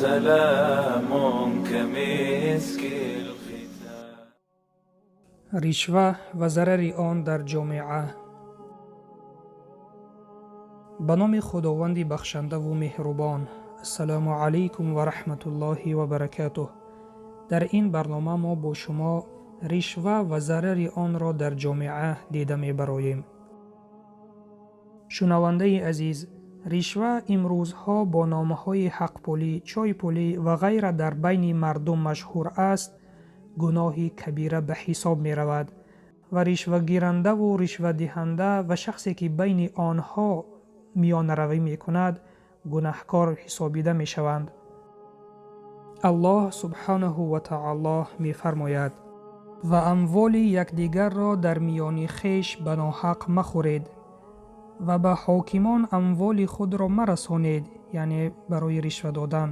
سلام كمسك الختام. Ришва ва зарари он дар ҷомеа. Ба номи Худованди бахшандаву меҳрубон. Ассалому алайкум ва раҳматуллоҳи ва баракатуҳ. Дар ин барнома мо бо шумо ришва ва зарари онро дар ҷомеа дида мебароем. Шунавандаи азиз, ришва имрӯзҳо бо номаҳои ҳақпулӣ, чойпулӣ ва ғайра дар байни мардум машҳур аст, гуноҳи кабира ба ҳисоб меравад ва ришвагирандаву ришвадиҳанда ва шахсе, ки байни онҳо миёнаравӣ мекунад, гунаҳкор ҳисобида мешаванд. Аллоҳ субҳанаҳу ва таоло мефармояд: «Ва амволи якдигарро дар миёни хеш ба ноҳақ махӯред ва ба ҳокимон амволи худро марасонед, яъне барои ришва додан,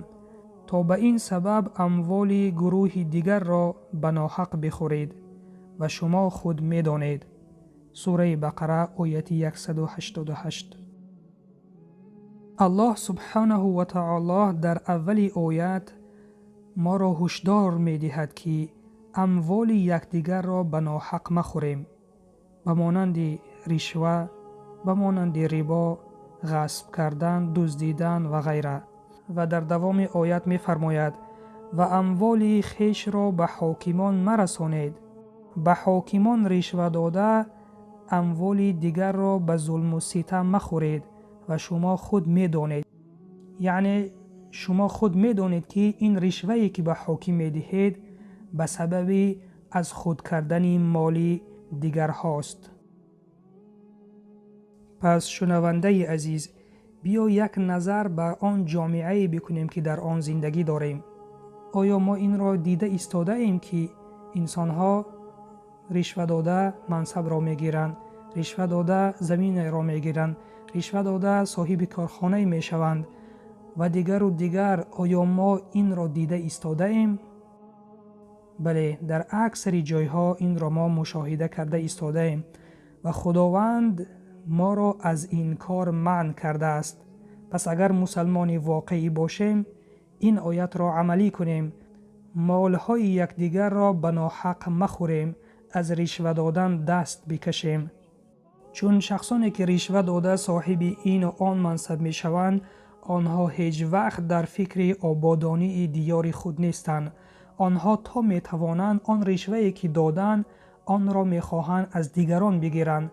то ба ин сабаб амволи гурӯҳи дигарро ба ноҳақ бихӯред ва шумо худ медонед». Сураи Бақара, ояти 188. Аллоҳ субҳанаҳу ва таоло дар аввали оят моро ҳушдор медиҳад, ки амволи якдигарро ба ноҳақ махӯрем, ба монанди ришва, ба монанди рибо, ғасб кардан, дуздидан ва ғайра. Ва дар давоми оят мефармояд: «Ва амволи хешро ба ҳокимон марасонед». Ба ҳокимон ришва дода, амволи дигарро ба зулму ситам махӯред ва шумо худ медонед. Яъне шумо худ медонед, ки ин ришвае, ки ба ҳоким медиҳед, ба сабаби аз худ кардани моли дигарҳост. Пас, шунавандаи азиз, биё як назар ба он ҷомеае бикунем, ки дар он зиндагӣ дорем. Оё мо инро дида истодаем, ки инсонҳо ришва дода мансабро мегиранд, ришва дода заминеро мегиранд, ришва дода соҳиби корхонае мешаванд ва дигару дигар? Оё мо инро дида истодаем? Бале, дар аксари ҷойҳо инро мо мушоҳида карда истодаем ва Худованд моро аз ин кор манъ кардааст. Пас агар мусалмони воқеӣ бошем, ин оятро амалӣ кунем, молҳои якдигарро ба ноҳақ махӯрем, аз ришва додан даст бикашем. Чун шахсоне, ки ришва дода соҳиби ину он мансаб мешаванд, онҳо ҳеҷ вақт дар фикри ободонии диёри худ нестанд. Онҳо то метавонанд он ришвае, ки доданд, онро мехоҳанд аз дигарон бигиранд.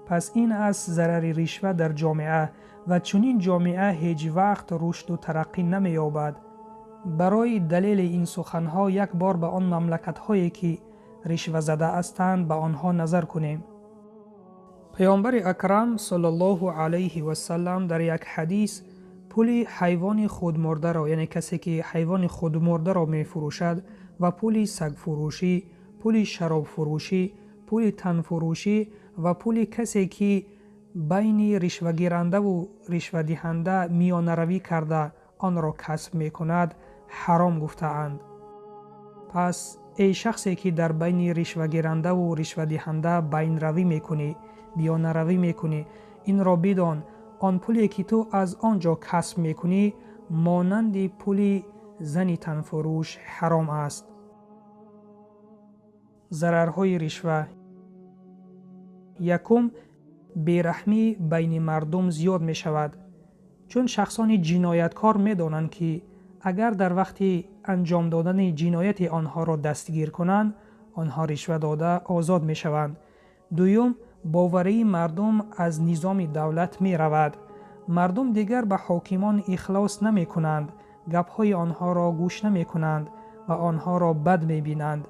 Пас ин аст зарари ришва дар ҷомеа ва чунин ҷомеа ҳеҷ вақт рушду тараққӣ намеёбад. Барои далели ин суханҳо як бор ба он мамлакатҳое, ки ришвазада ҳастанд, ба онҳо назар кунем. Паёмбари акрам саллаллоҳу алайҳи васалам дар як ҳадис пули ҳайвони худмурдаро, яъне касе, ки ҳайвони худмурдаро мефурӯшад, ва пули сагфурӯшӣ, пули шаробфурӯшӣ, пули танфурӯшӣ ва пули касе, ки байни ришвагирандаву ришвадиҳанда миёнаравӣ карда онро касб мекунад, ҳаром гуфтаанд. Пас эй шахсе, ки дар байни ришвагирандаву ришвадиҳанда байнравӣ мекунӣ, миёнаравӣ мекунӣ, инро бидон: он пуле, ки ту аз он ҷо касб мекунӣ, монанди пули зани танфурӯш ҳаром аст. Зарарҳои ришва. Якум, бераҳмӣ байни мардум зиёд мешавад, чун шахсони ҷинояткор медонанд, ки агар дар вақти анҷом додани ҷинояти онҳоро дастгир кунанд, онҳо ришва дода озод мешаванд. Дуюм, боварии мардум аз низоми давлат меравад. Мардум дигар ба ҳокимон ихлос намекунанд, гапҳои онҳоро гӯш намекунанд ва онҳоро бад мебинанд.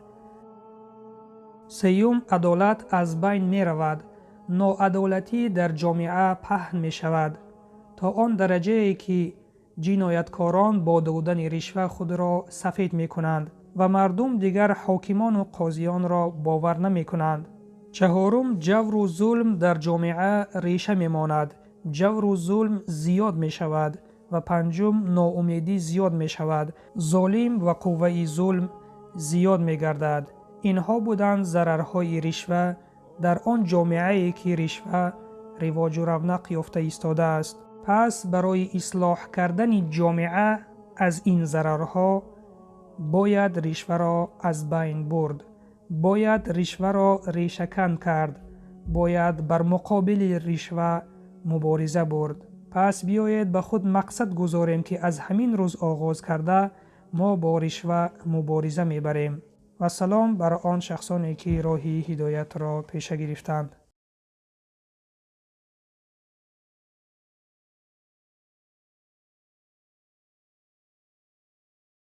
Сеюм, адолат аз байн меравад. Ноадолатӣ дар ҷомеа паҳн мешавад то он дараҷае, ки ҷинояткорон бо додани ришва худро сафед мекунанд ва мардум дигар ҳокимону қозиёнро бовар намекунанд. Чаҳорум, ҷавру зулм дар ҷомеа реша мемонад, ҷавру зулм зиёд мешавад. Ва панҷум, ноумедӣ зиёд мешавад, золим ва қувваи зулм зиёд мегардад. Инҳо буданд зарарҳои ришва дар он ҷомеае, ки ришва ривоҷу равнақ ёфта истодааст. Пас барои ислоҳ кардани ҷомеа Аз ин зарарҳо бояд ришваро аз байн бурд, бояд ришваро решакан кард, бояд бар муқобили ришва мубориза бурд. Пас биёед ба худ мақсад гузорем, ки аз ҳамин рӯз оғоз карда мо бо ришва мубориза мебарем. Вассалом бар он шахсоне, ки роҳи ҳидоятро пеша гирифтанд.